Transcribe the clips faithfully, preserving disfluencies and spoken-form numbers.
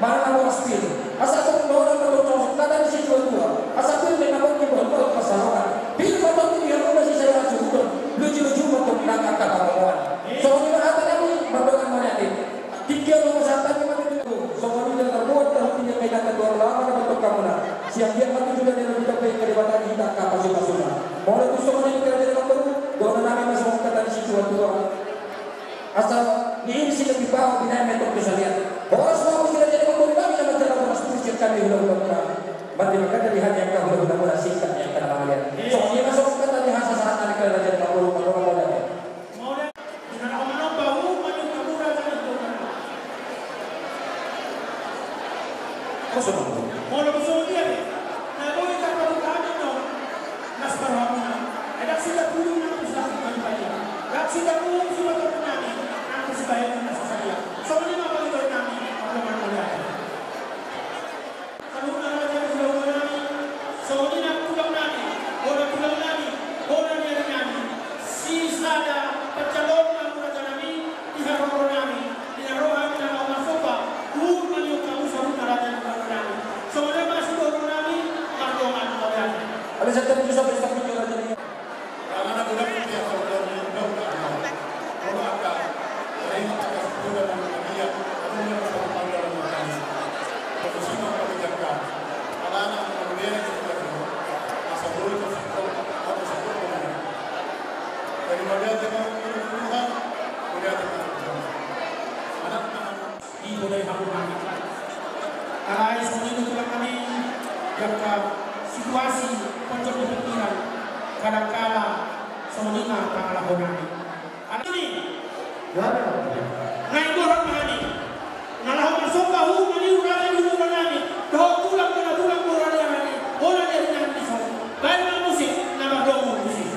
Mana boras pir. Asa tong dohot ma tong songon hata ni situatua. Asa pir ma na bongki bohal-bohal pansalongan. Pir ma tong di hamuna sisada hasuhuton. Luju-luju ma tong di angka pangomoan. Songon i ma hata nami mardongan mauliate. Tingki on ma sahat nami ma tutu. Songon i na tarbuat tahu tiga kali na tatuar lama na bentuk hamuna. Siang dia ma tutu na dia lebih tapai ke Debata di hita angka pasu-pasuna. Molo tung songon i ma hata ni amangboru. Dohonon nami ma songon hata ni situatua. Asa niiri silehon baoa binahen ma i tong tu salean. Horas ma hamu di raja ni amangboru nami na manjalo horas tu sian hami hula-hula muna. Marhite ma hata di hami angka hula-hula muna singkat ni angka na mangalean. Songon i ma songon hata di hasasahat nami tu raja ni amangboru, mardongan mauliate. Mauliate. Di na laho manomba, umani hamu raja ni amangboru. Kosong. Molo songon dia be. Na boi tarpabuka hami do. Las baru hamuna. Ai ndang sida pulu nang tu sahut nami padia. Ndang sida pulu sumatoru nami. Nang tu sibahen nami na so sadia. Songon i ma pangidoan nami. Mardongan mauliate. Saluhutna raja ni hula-hula nami. Songon i nang tulang nami. Bona tulang nami. Bona ni ari nami. Sisada panjaloon ma hamu raja nami. Di haroro nami, di na ro hami na laho marsomba, umani hamu saluhutna raja ni hula-hula nami. Songon i ma sidohonon nami, mardongan mauliate. Alai santabi tu sampai sampai tu raja ni. Karena budak dia kalau dari budak udah kenal. Kalau ada, ada yang pakai sepeda dan dia, ada yang pakai sepeda dan dia. Kalau sih mau pakai jaket, ala-ala mau beli yang sudah, masa dulu itu sih, kalau sih, kalau dari mauliate ma tu Tuhan, mauliate ma tu Tuhan. Anak na di podai hamu nami. Alai songon i do tulang nami, jala situasi ponjot ni pikiran, kadangkala songon i ma pangalaho nami. Alani. Naeng borat ma hami. Na laho marsomba hamu nami, raja ni hula-hula nami. Dohot tulang, bona tulang, bona ni ari nami. Bona ni ari nami dison. Baen ma musik, na mardongan musik.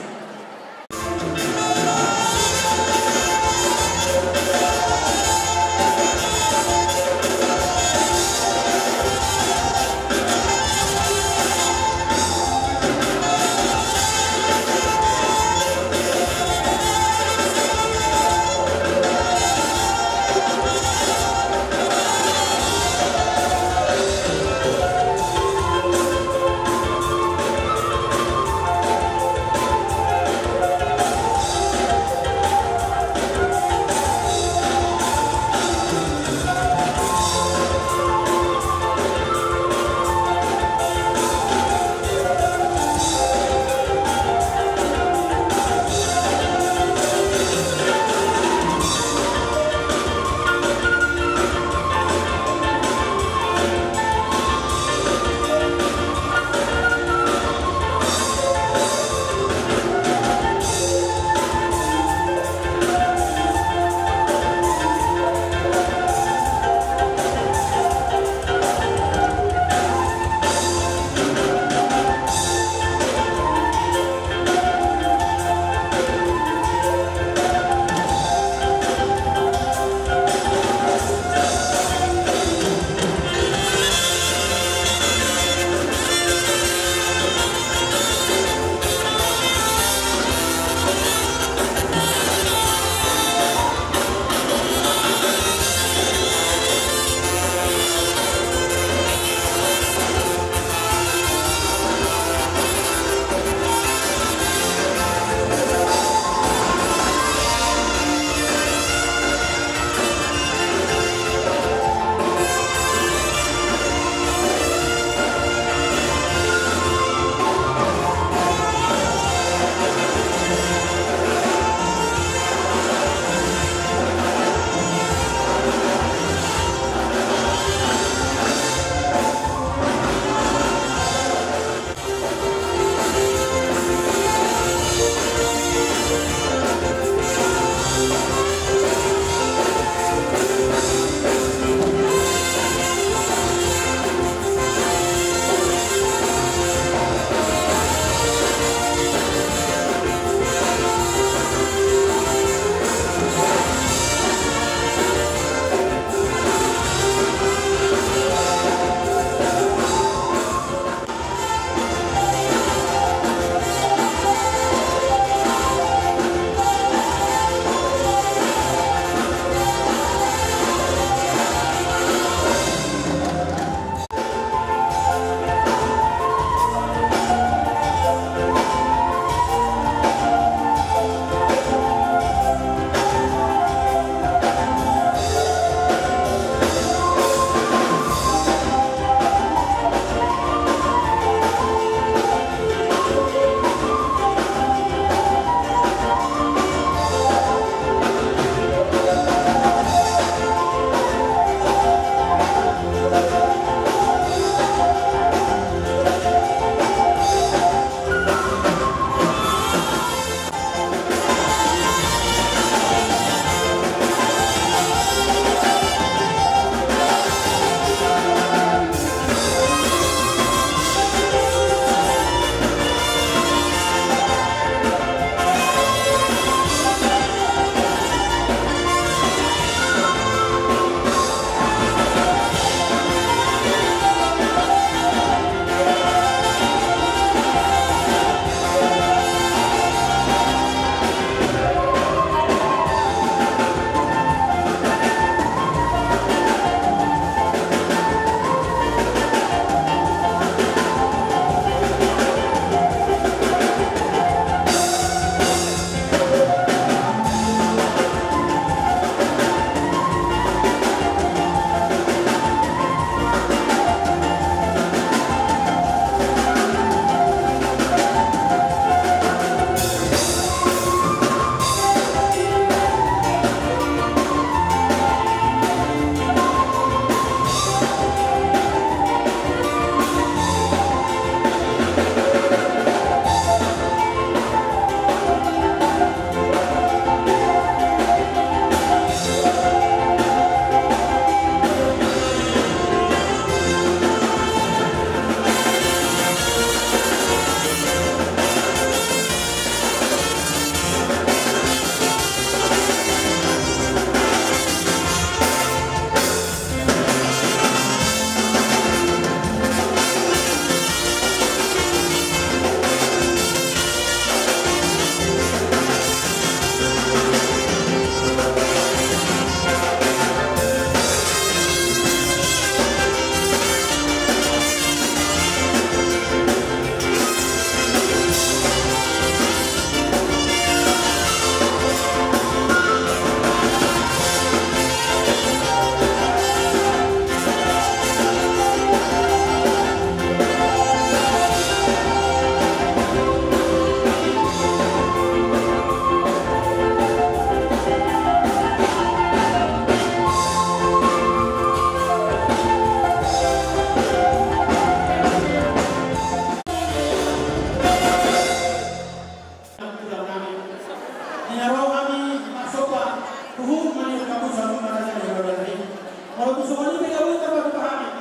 Sidung uhum sipatupaon,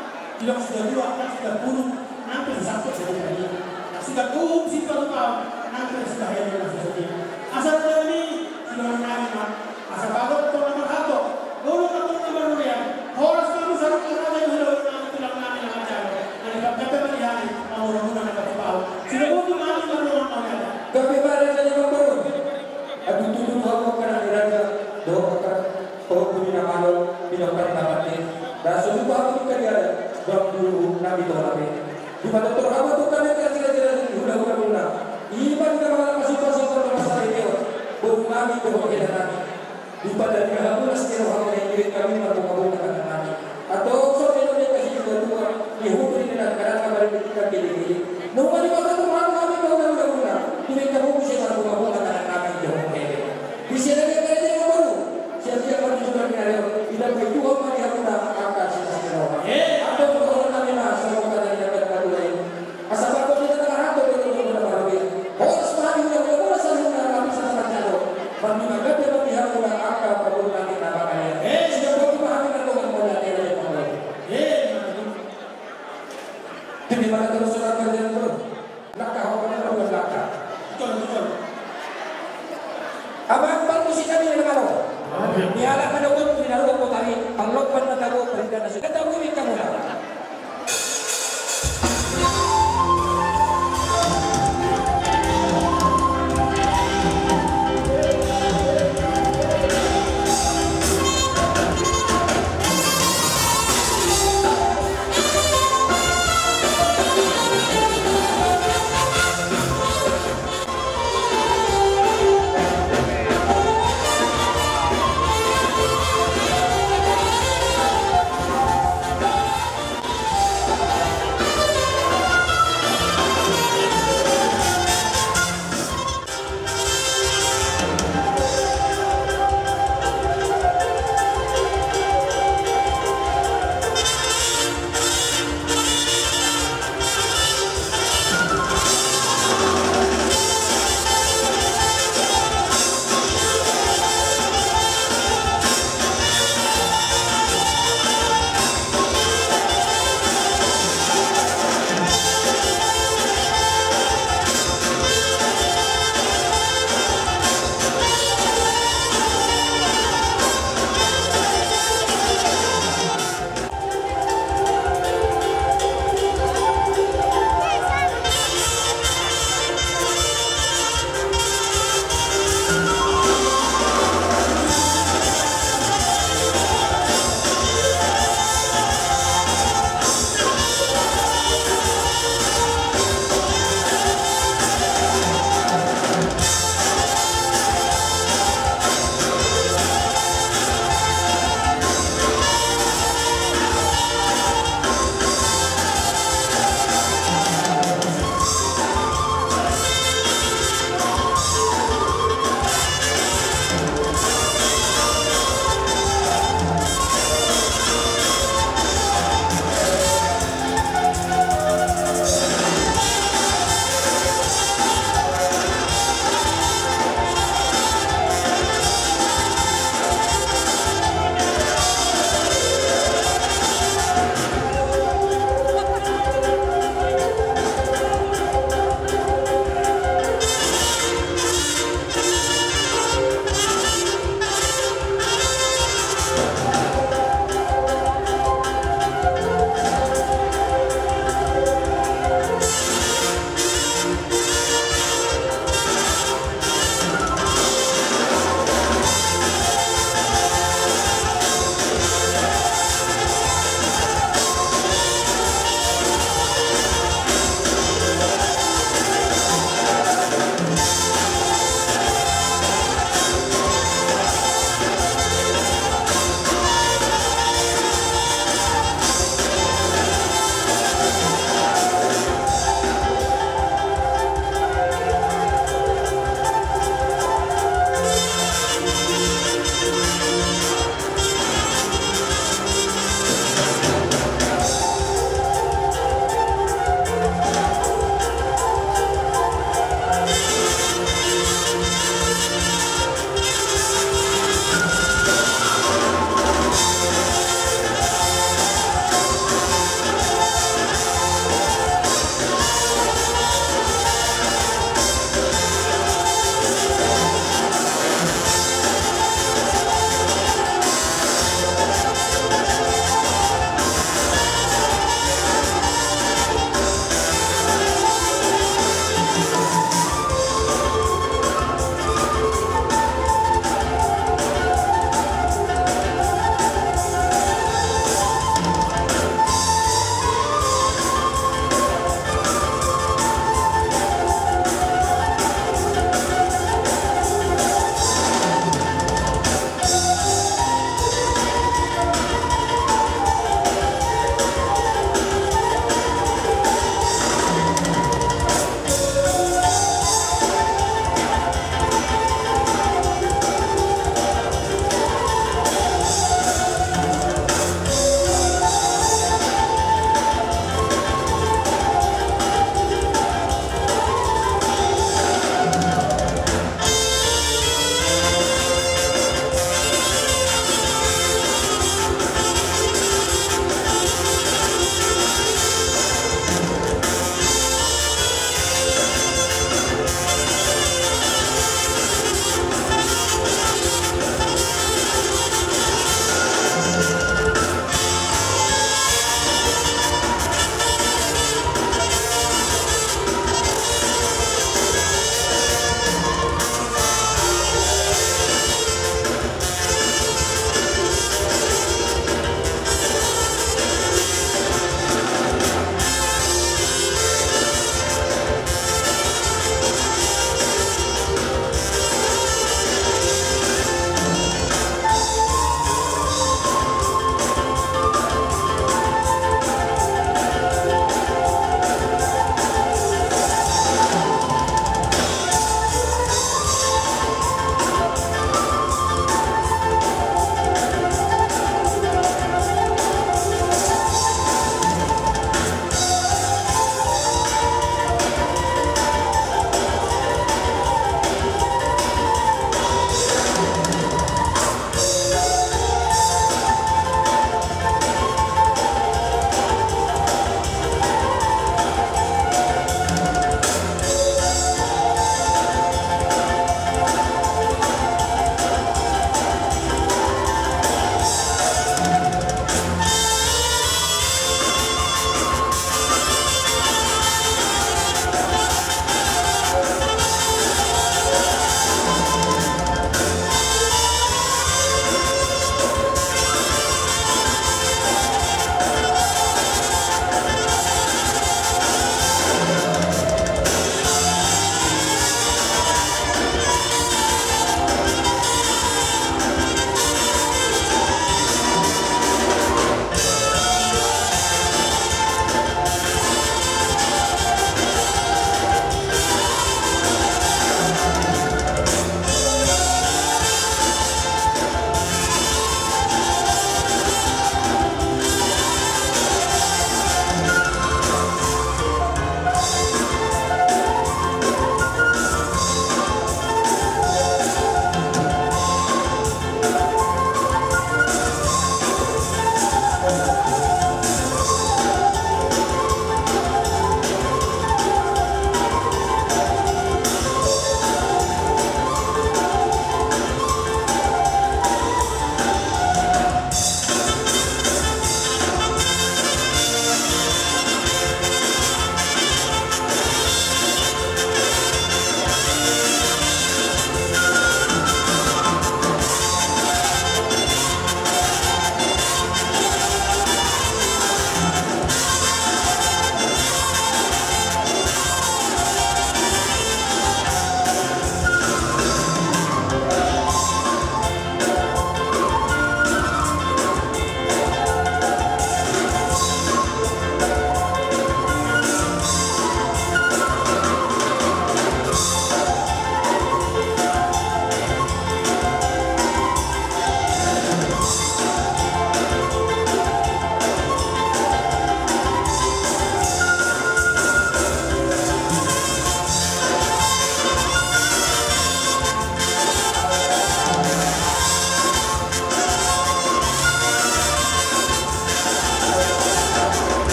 nang pe sisangkut sisangkut. Sidung uhum sipatupaon, nang pe sisangkut sisangkut. Asa nami, sidung nami ma, asa bagot tong na marhato, dolok tong na marrobean, horas ma muse raja i, dolok nami, tulang nami na marjalo. Nang pe bagot ma di hami, mangurunguna na patupaon. Sidung uhum ma nami marrobean. Gabe ma raja i, marrobean. Aduh, tutu hamu angka na di raja, dohot angka Pahompu ni na malo, pinompar ni na pande. Raso jupa hamu tu kalian, dohot tu nami tu hape. Dipatortor hamu tu kami angka sira-sira ni hulahula muna. Ima di na mangalap pasupasu, parsaripeon boru nami dohot hela nami. Dipadalihan hamu las ni roha muna, ingkon hami marbungabunga tangan nami. Antong songon i do di angka situatua, di huta ni na nangkaning na marende di tingki na gede-gede. Nunga dipatortor hamu hami tu hulahula muna. Tumengka hamu muse marbungabunga tangan nami dohot hela. Di sian na dia kare dia baru. Sian dia baru juga di na dia. Ida pai tuha ma di hamuna angka silas ni roha. Eh, antong dohonon nami ma songon hata ni na patupaon i. Asa bagot di tanggapan hamu do, do, do, do, do, do. Horas ma hami hulahula muna saluhutna na bisa na marjalo. Marnida gabe ma di hamuna angka pangulu nami na pangalean. Eh, sidung uhum ma hami na tongon mauliate, mauliate. Eh, Jadi mana terus surat kerja dulu? Langka, apa namanya, langka. Betul, betul. Abang, bang, musik kami dengan apa? Oke. Ni ala pada umur, ni lalu aku tadi, kalau pada tahu, pada sudah tahu ini kamu lah.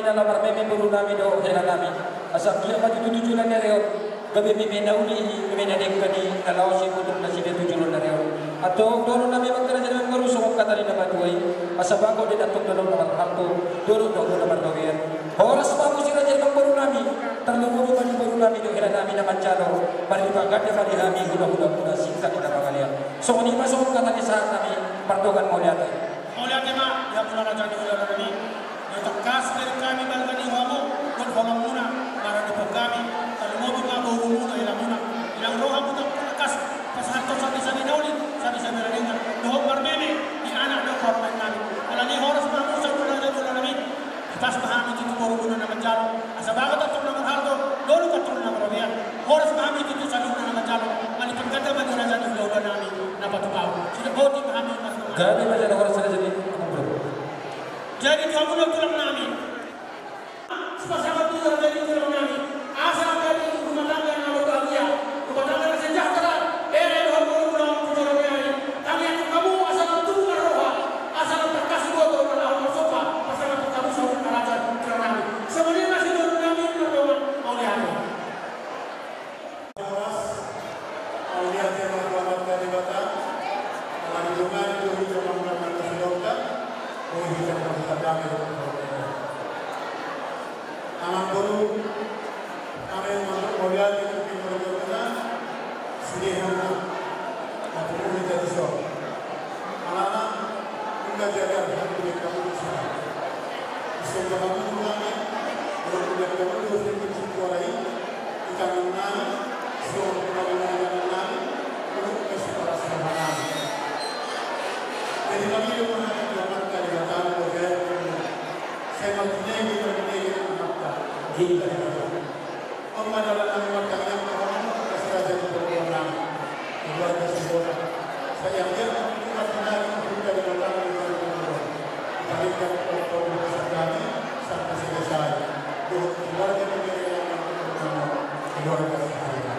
Ala marmeme boru nami dohot hela nami. Asa anggiat ma tutu tu joloan ni ari on gabe meme na uli, meme na denggan i na laos iboto nasida tu joloan ni ari on. Antong dohonon nami ma angka raja nami boru songon hata ni na matua i. Asa bagot do antong dolok na marhalto, dolok do hamu na marbabean. Horas ma hamu si raja nami boru nami. Tarlumobi ma di boru nami dohot hela nami na manjalo. Marlipatganda ma di hami hulahula muna singkat na pangalean. Songon i ma songon hata ni sahat nami. Mardongan mauliate. Mauliate ma di hamuna raja ni hulahula nami. Na tangkas bere hami balga ni rohamu dohot holongmuna maradophon hami. Tarlumobi ma borumuna helamuna. Inang roha muna tangkas pasahathon sandesandesan na uli, sandesandesan na denggan dohot marmeme di anak dohot parumaen nami. Alani horas ma hamu saluhut raja ni hulahula nami. Pas ma hami tutu borumuna na manjalo. Asa bagot antong na marhalto, dolok antong na marbabean. Horas ma hami tutu saluhutna na manjalo. Marlipatganda ma di raja ni hulahula nami na patupahon. Sidapoti ma hami marsogot. Gabe ma jala horas raja ni. Jadi tu hamuna tulang nami. Sipasahat ni raja ni tulang nami. Asa gabe rumah tangga na berbahagia, rumah tangga na sejahtera. Ere dohot boru na tu joloan ni ari. Tangiangkon hamu asa lam tubu marroha, asa lam tangkas iboto na laho marsomba, asa lam tangkas saluhutna raja ni tulang nami. Songon i ma sidohonon nami mardongan mauliate. Horas, mauliate ma tu Amanta Debata, ala ni dongan i do hita mangulahon na sidongan, boi hita marhitadame dohot. Amang boru, amang boru mauliate tu hamuna, sude hamuna na tumundalhon hita dison. Alana, nunga jagar hami di hamuna dison. Dison do hamu tu hami, nunga jagar hamu di hami di situara i, di tangan nami, dison di tangan nami, nunga siparas roha nami. Jadi kami do mengharap Amanta Debata, mauliate. Sai martinengge, martinengge Amanta. Gitu. On ma dalan nami martangiang tu hamu, raja ni boru nami, keluarga Sibora. Sai anggiat ma tutu martinangi hita di mata ni boru nami. Paling kan kau kau bersandani sampai selesai. Dohot keluarga ni boru nami, keluarga Sibora.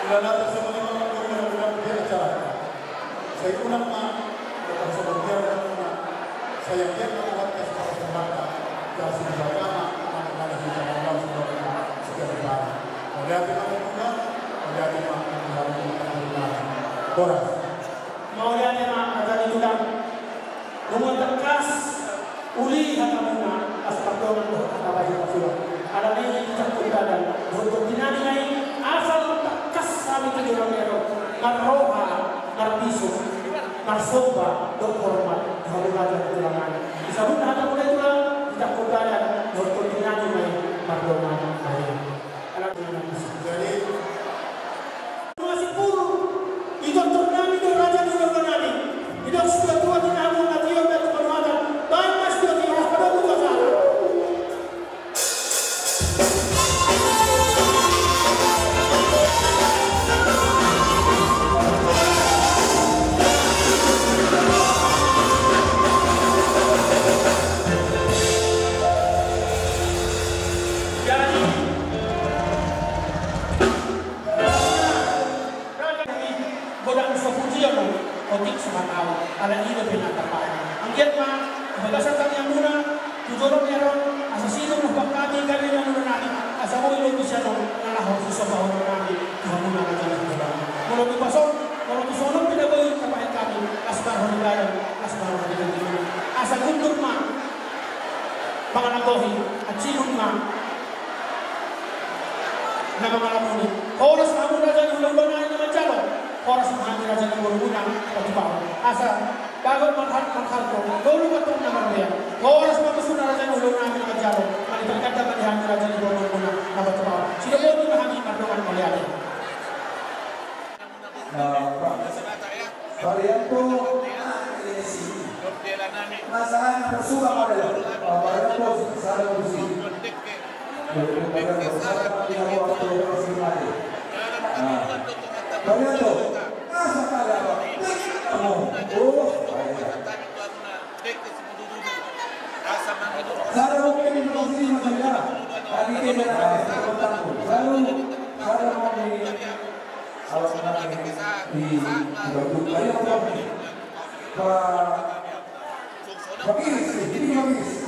Ulaon ta songon i ma, boru nami, di acara. Sai unang ma, sai anggiat ma, sai anggiat ma, Horas. Mauliate ma, raja ni tulang. Nunga tangkas uli hatamuna, asa mardongan dohot hata bahen na sura. Alani i, di jangkon dalan dohot tondi nami ma i, asa lam tangkas hami tu joloan ni ari on marroha, marbisuk, marsomba dohot hormat tu hamu raja ni tulang nami. Di saluhutna hatamuna i tulang, di jangkon dalan dohot tondi nami ma i, mardongan mauliate. Jadi, masih pur, itonton nami do raja ni hulahula nami. Idok sudah tua di nami, na tio, na tio, na tio, baik mas tio, tio, mas pada buka sana. Jadi, godang so pujian, otik so hataon, ala i dope na tarbahen. Anggiat ma, di bagasan tangiangmuna, tu joloan ni ari on, asa sinur ma hami gabe na nunga nami, asa boi lobi sian on na laho sisombahon nami tu hamuna raja ni tulang. Molo di pason, molo tu sonon pe na boi tabahen hami, las marhon di badan, las marhon di hati. Asa gundur ma mangalanggohi, ansimun ma na mangalamuni. Horas ma hamu raja ni hulahula nami na manjalo. Horas ma hami raja ni borumuna patupahon. Asa bagot marhalto, dolok antong na marbabean. Horas ma musuna raja ni hulahula nami na manjalo. Marlipatganda ma di hami raja ni borumuna na patupahon. Sidapoti ma hami mardongan mauliate. Nah, Pak. Varianto, ah, ini sih. Masalahnya bersuka model. Oh, Varianto, salah kursi. Varianto, ah, sakali apa? Oh, baik. Sada mungkin di sini masih ada. Tadi kita ada. Baru, sada mungkin. Alat nami di, di batu kayu apa? Pak, Pak Iris, ini Pak Iris.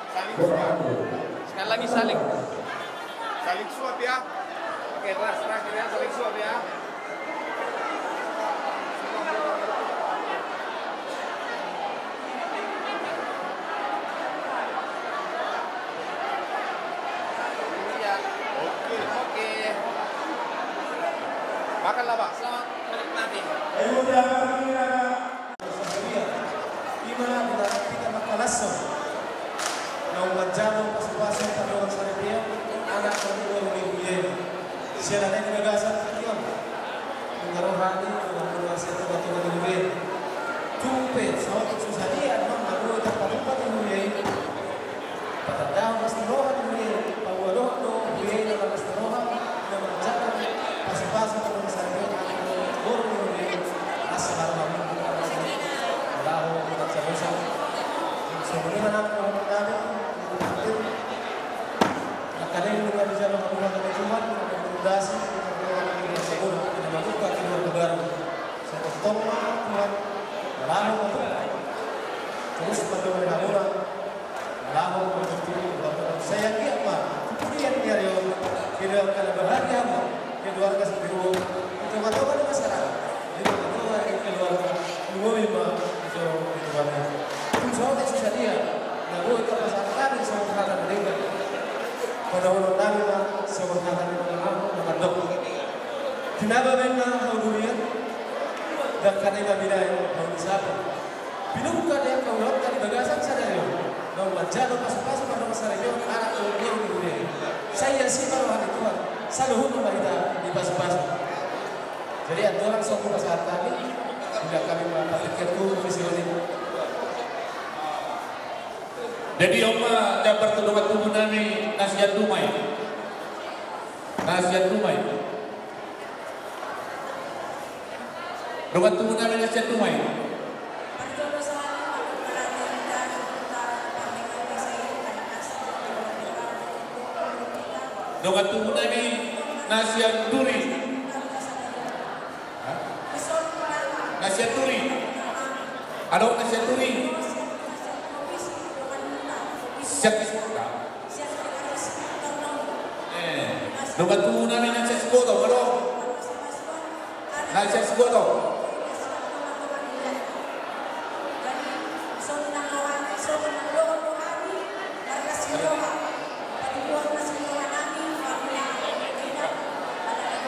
Saling suap. Sekali lagi saling. Saling suap ya. Oke, keras terakhir ya, saling suap ya. Iya. Oke. Oke. Makanlah, Pak. Selamat menikmati. Ayo, udah, udah, udah. Ima na hita mangkalashon naung manjalo pasupasu tu dongan saripeon, anak martua ni Buya i. Sian na naeng di bagasan tingki on, Roha ni, roha ni, roha ni, roha ni, roha ni. Tung pe saotik so sadia, na boi tarpatupa di huria i. Patandahon las ni roha ni huria i, paboa dohot do huria i na las ni roha, na manjalo pasupasu, pasupasu, pasupasu, pasupasu, pasupasu. Las ni roha ni huria i. Laho, pasupasu. Songon i ma nang, roha ni, roha ni. Nangkaning nunga dijalo hamu hata ni Tuhan, nunga ditundasi, nunga dijalo hamu hata ni Tuhan, nunga mabuka keluarga baru. Sai tongtong ma Tuhan, laho ma Tuhan. Terus mandongani hamu na, laho ma Tuhan. Sai anggiat ma tu pudian ni ari on, keluarga na bahagia hamu, keluarga sitiruon, di tongatonga ni masyarakat, di tongatonga ni keluarga, lumobi ma di Tuhan. Tung saotik so sadia, na boi tarpasahat hami songon hata na denggan. Padaonon nami ma songon hata ni na mandok. Tinaba baenna hau durian, dangka nai ma binahen hau ni sapi. Pinungka di angka ulaonta di bagasan sadari on, naung manjalo pasupasu mardongan saripeon anak dohot boru ni huria i. Sai asi ma roha ni Tuhan, saluhutna ma hita dipasupasu. Jadi andorang so hupasahat hami, ulaon hami ma partingkian tu misi on i. Jadi on ma jambar tu dongan tubu nami na sian Dumai. Na sian Dumai. Dongan tubu nami na sian Dumai. Dongan tubu nami na sian Duri. Hah? Na sian Duri. Adong na sian Duri. Sian, eh, dongan tubu nami na sian Sikoto, adong. Na sian Sikoto.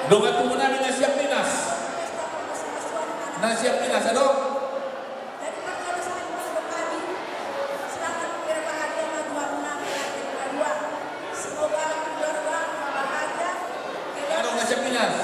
Dongan tubu nami na sian Pinas. Na sian Pinas, adong. Adong na sian Pinas.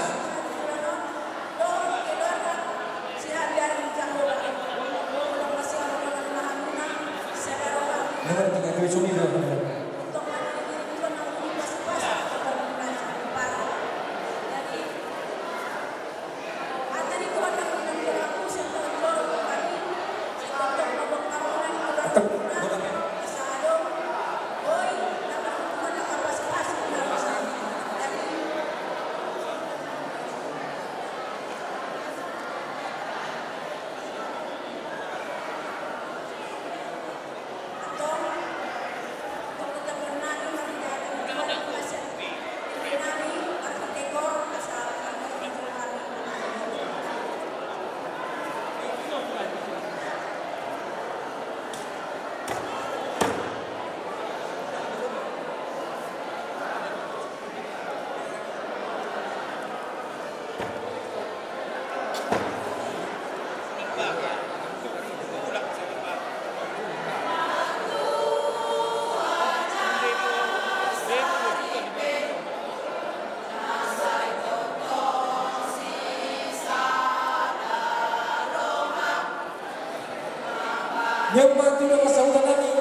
Nian ma tu dongan sahuta nami,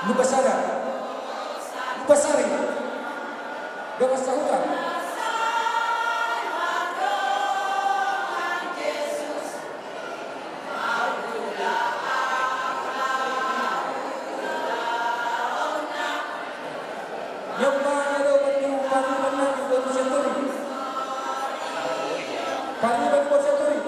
Lubasada. Lubasari. Dongan sahuta. Nian ma ia do bantu pariban nami boru Sianturi. Pariban boru Sianturi.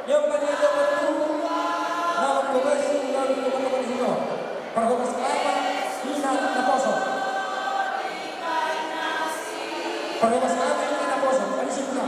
Ia ma niadopan tu na mangkobasi ulaon ni tongatonga ni huta on. Parhobas aha ina naposo? Parhobas aha ina naposo? Adi sipuna.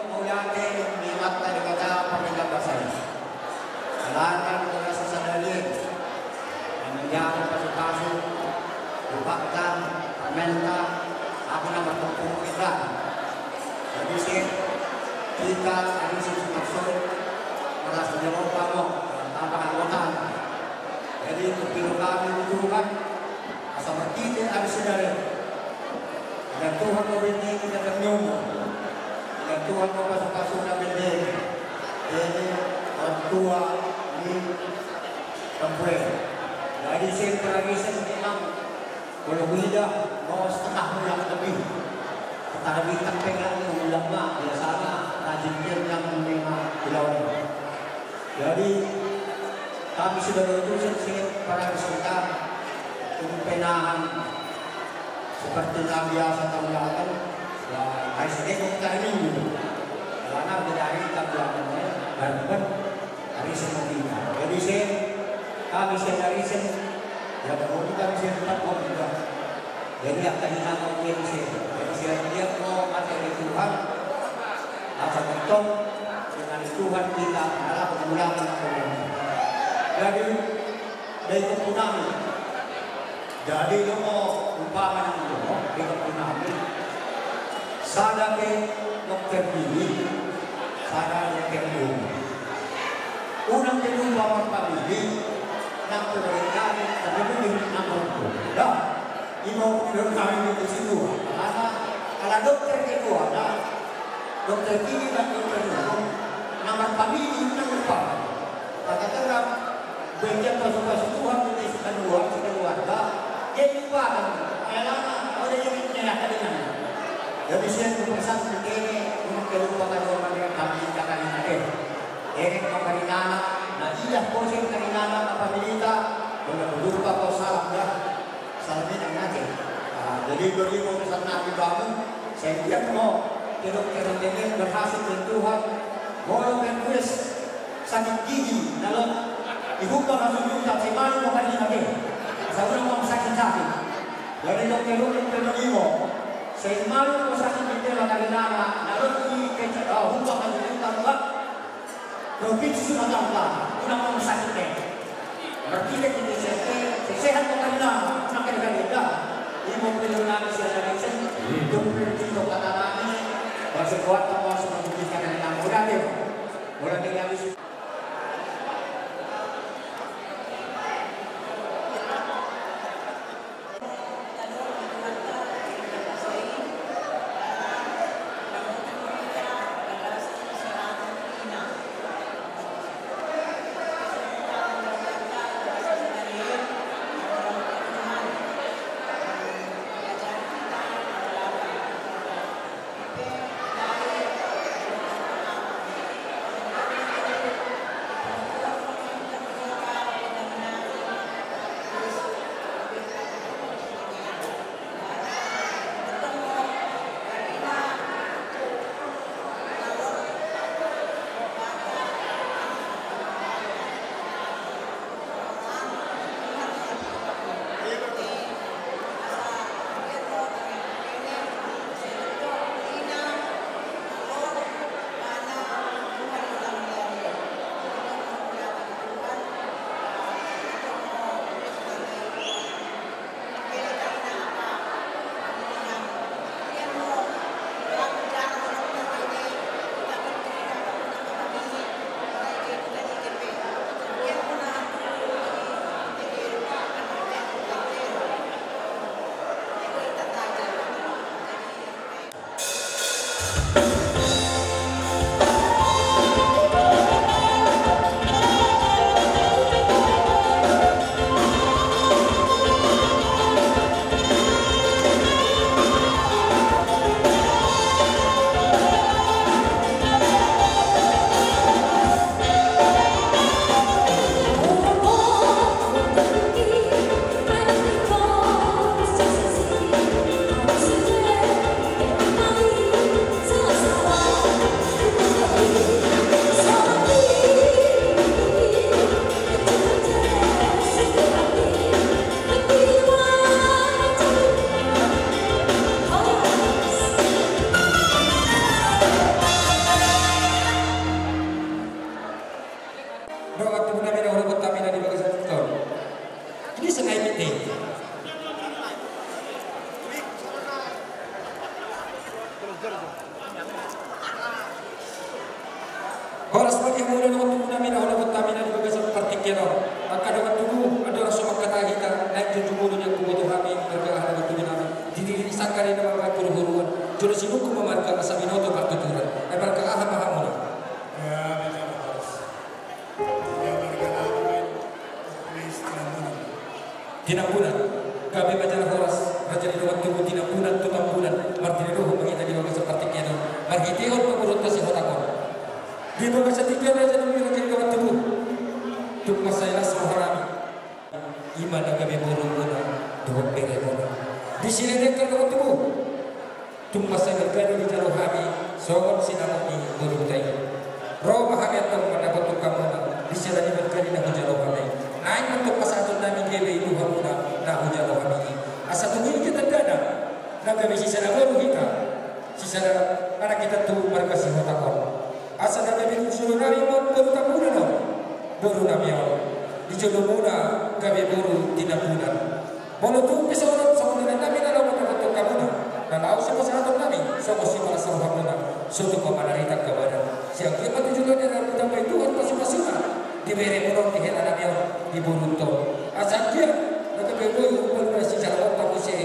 Mauliate di Amanta Debata pardenggan basa i. Alana di bagasan sadari on na manjalo pasupasu, rupanta, parumaenta, ahu na martonggo hita. Jadi, sian hita ari Simarmata, marlas ni roha ma, tanpa anggota. Jadi, terpilih kami di Tuhan, asa marhite ari sadari on. Idaon Tuhan ma bene, idaon na umur. Idaon Tuhan ma pasupasuna bene. Jadi, orang tua di perempuan. Jadi, sian paradiso memang, kalau huida, mau setengah bulan lebih. Sekarang kita pegang bulan ma, biasanya rajin dia yang memang bulan. Jadi, kami sudah berurusan si paradiso hita, tung penahan seperti na biasa taulakan, ya, hari Senin untuk hari Minggu. Karena dari taulakan, ya, bareng-bareng hari Senin kita. Jadi, si, kami si hari Senin, ya, bangun kami si empat, oh, juga. Jadi, yang tadi nama mungkin si, jadi, si, dia mau mati di Tuhan, asa betul, Dengan Tuhan kita adalah pemulangan orang. Jadi, baik itu nami. Jadi, lo mau umpama nang lo, baik itu nami. Sada pe dokter gigi, sada dokter umum. Unang pe lupa marpamili, nang pe berengkali, tapi lebih nang rokok. Dah. Ima umur nami di situ. Karena kalau dokter kedua, nah, dokter gigi dan dokter umum, nama famili itu lupa. Kata terang, bagian pasu-pasu Tuhan di desa kedua, keluarga, dia lupa kan. Ayo lama, oh, dia jadi nyerak tadi kan. Jadi saya itu pesan di sini, cuma kelupa kan orang yang kami katakan ini. Ini pemerintah, nah, iya, posisi pemerintah, apa pemerintah, udah lupa kok salah, dah. Salmina nate. Ah, jadi dua ribu pesan nabi bangun, saya lihat mau, kedok kedok ini berhasil, dan Tuhan mau berkuis sakit gigi, kalau dibuka masuk juta, saya malu mau kali lagi. Saya udah mau sakit-sakit. Jadi dokter umum kedok limo, saya malu mau sakit gigi, lah kali lama, lalu di keca-, oh, buka masuk juta, Pak. Provinsi Sumatera Utara, unang mau sakit, eh. Berarti kita di S R T, sehat mau kena, unang kena kena. Ini mau pilih lagi si ada Nixon, dua puluh kilo kata nami, masuk kuat, mau masuk ke kena kena. Udah deh, udah tinggal di situ. Dohot tu nami na hurang hami na di bagasan tingki on. Ini sengaja pite. Horas ma di hamu na dohot tubu nami na hurang hami na di bagasan partingkian on. Angka dongan tubu, andorang so mangkatai hita, naeng jujur molo di angka boto hami, marga aha dongan tubu nami. Di diri ni sanggar i na mambaen huru-huruan, jolo sinungkun ma marga asa binoto partuturan. Ai marga aha ma hamuna? Ya, marga horas. Tinambunan. Gabe ma jala horas, raja ni dongan tubu, Tinambunan tu Tambunan, martinodohon ma hita di bagasan partingkian on, marhitehon pamoruonta Sihotang on. Di bagasan tingki on, raja ni, raja ni dongan tubu, tung mansai las roha nami. Ima na gabe borumuna dohot beremuna. Disi lelengkan dongan tubu. Tung mansai bergadi dijalo hami songon sinamot ni boruta i. Ro ma hami antong mandapothon hamuna di siala ni bergadi na hujalo hami. Naeng ma antong pasahaton nami gabe i tu hamuna na hujalo hami i. Asa tung i do tandana na gabe sisada boru hita, sisada anak hita tu marga Sihotang on. Asa na gabe Boru nami on boru Tambunan do. Boru nami on di jolomuna gabe boru di Tambunan. Molo tung pe songon on, songon i nami na laho mandapothon hamuna, na laho sipasahaton nami songon sipalas rohamuna, so tumpak manarita angka badan. Sai anggiat ma tu joloan i ditambai Tuhan pasupasuna di beremuna on, di hela nami on, di borunta on. Asa anggiat na gabe boi umpamana sijaraonta muse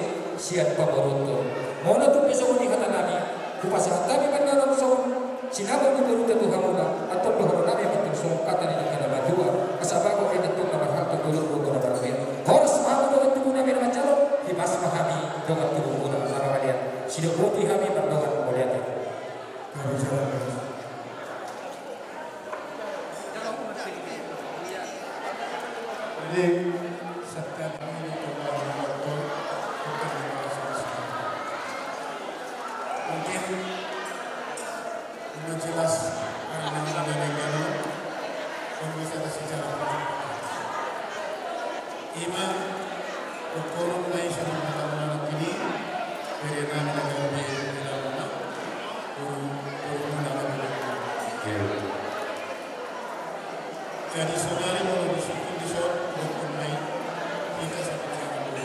sian pamoruonta on. Molo tung pe songon i hata nami, hupasahat hami ma na ro songon sinamot ni borunta tu hamuna, antong dohonon nami ma antong songon hata ni dungka na matua: Asa bagot i antong na marhalto, tolong do na marhite. Horas ma hamu dongan tubu nami na manjalo, hipas ma hami dongan tubumuna na mangalean. Sidok boti hami mardongan mauliate. Jadi, setiap hari itu, mungkin belum jelas karena ada negara, belum bisa ada sejarah. Ima, hukuman na i songon hata ni anak i, bere nami na gabe di dalam, guru, guru na gabe. Jadi, saudari, molo disungkun dison, hukuman na i, hita sabicara boru.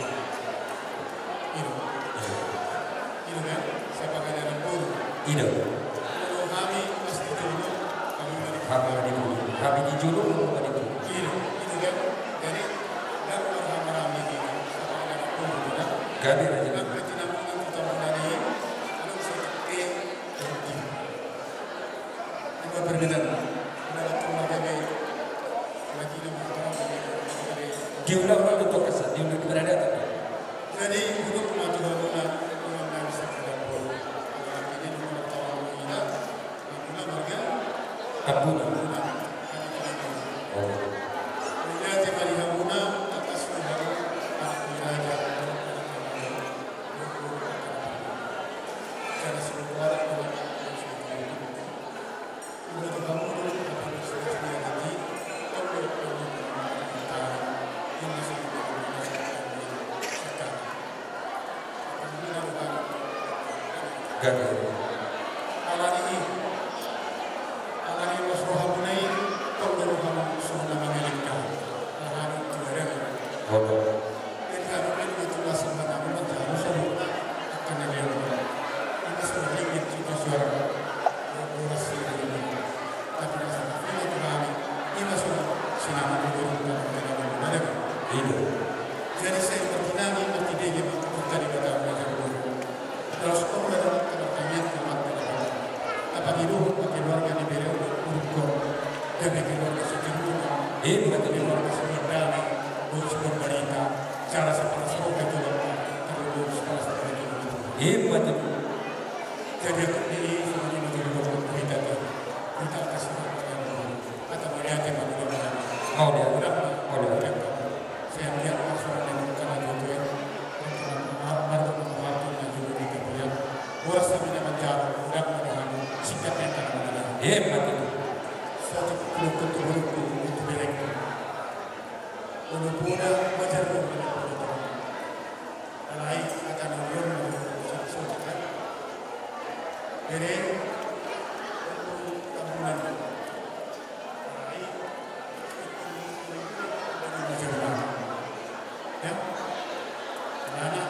I do. I do kan? Sabicara boru. I do. Molo hami pasti dulu, hami mari. Hami mari dulu. Hami di julu, hami mari dulu. I do. I do kan? Jadi, dan marhamarami di sabicara boru, kan? Gabe, gabe. Angka tinambunan tu Tambunan i, anu, bisa, eh, diulang lagi tu kesan, diulang di mana ada. Jadi, untuk maju bangunan, bangunan bisa kita buat. Ini nomor tahun kita, bangunan warga. Kampung. Bangunan. Oh. Punya jemari hamuna, atas ni hamu, anak ni raja, anak ni raja. Gabe. Alani i, alani i, mas rohamuna i, tong do rohamu songon na mangelek hami. Alani i tu areng. Jadi, hami pe di tulas na manjalo saluhutna angka na leon. Ima songon i, ingin kita suara. Boras i, ima. Tapi na sahali tu hami, ima songon sinamot ni boru na manjalo. I do. Jadi, sai martinangi, martidege ma, martidege ma, martidege ma. Laos on ma dongan, martangiang ma, martangiang ma. Apa di luhut ma keluarga ni bere on, uruk on, gabe keluarga sijolma. Ima tutu. Keluarga sijolma, bos pemberita, cara sipalas roha tu, tapi bos sipalas roha tu. Ima tutu. Jadi aku ni, semua ni, jadi bos pemberita tu. Kita kasih makan. Hata mauliate ma tu Debata. Mauliate. Mauliate. Sai anggiat ma songon na nidok ni natuatua i. Marhite na jolo di tapian. Boras hami na manjalo, udang ma di hamu, singkat ni angka na manjalo. Ima tutu. Satu puluh ketujuh puluh itu bereng. Ulu poda, wajar do. Alai, hata na uli on, songon i, kan? Bere, Tambunan. Alai, ya? Karena,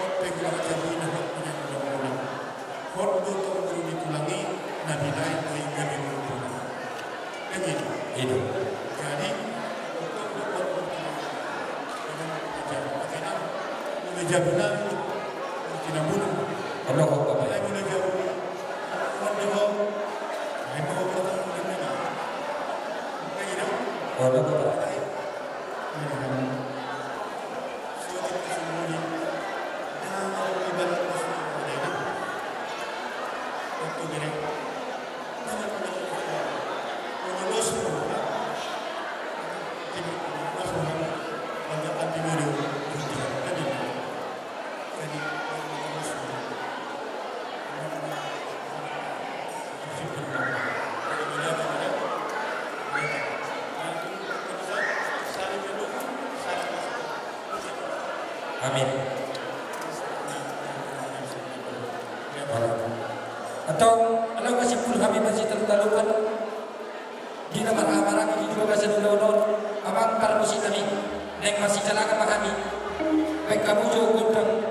hot pe gula jambu i na hot punya gula-gula. Hot do tong gulu ni tulang i, na binahen do i gabe gulu tulang. Kan i do? I do. Jadi, hot do, hot do tulang i. Dengan jabu, makanya, gulu jabu na, gulu tinambunan. Kalau hot apa? Kalau gulu jabu, hot do, hot. Nah, itu hot do tulang i. Kan i do? Kalau hot apa? Amin. Antong, ala hasimpul hami marsitaluptalupan. Marhahamaranggi di bagasan ulaon on, amang parmusik nami, naeng masijalangan ma hami. Baen hamu jo gondang